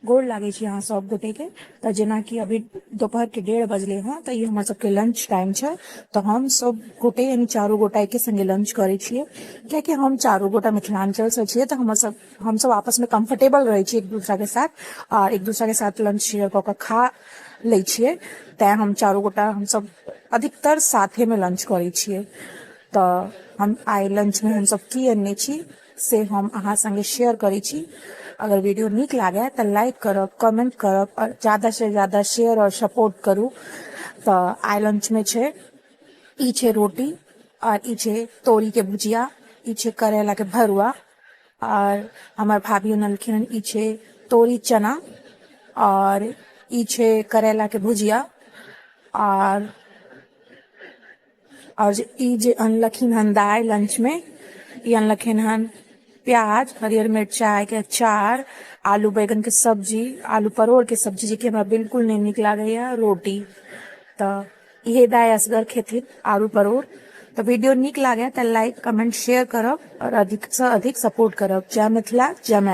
गोर लागै छी अहाँ सब गोटेके। तऽ जेनाकि अभी दोपहरके 1:30 बजलै हँ, तऽ ई हमर सबके लंच टाइम छै। तऽ हम सब गोटे यानी चारू गोटा एके संगे लंच करै छियै, कियाकि हम चारू गोटा मिथिलाञ्चलसँ छियै, तऽ हमर सब हमसब आपसमे कम्फर्टेबल रहै छियै एक दूसराके साथ आर एक दूसराके साथ लंच शेयर कऽ कऽ खा लै छियै। तैँ हम चारू गोटा हमसब अधिकतर साथेमे लंच करै छियै। तऽ हम आइ लंचमे हमसब की अनने छी से हम अहाँ संगे शेयर करै छी। अगर वीडियो नीक लागै तऽ लाइक करब, कमेंट करब आओर ज्यादासँ ज्यादा शेयर आओर सपोर्ट करू। तऽ आइ लंचमे छै ई छै रोटी, आओर ई छै तोरीके भुजिया, ई छै करैलाके भरुआ, आओर हमर भाभी अनलखिन हन ई छै तोरी चना, आओर ई छै करैलाके भुजिया, आओर जे ई जे अनलखिन हन दाइ लंचमे, ई अनलखिन हन प्याज, हरियर मिरचाइके अचार, आलू बैगनके सब्जी, आलू परोड़के सब्जी, जेकि हमरा बिल्कुल नहि नीक लागैए, रोटी। तऽ इहे दाइ असगर खेथिन आलू परोड़। तऽ वीडियो नीक लागै तऽ लाइक, कमेंट, शेयर करब आओर अधिकसँ अधिक सपोर्ट करब। जय मिथिला, जय मैथिली।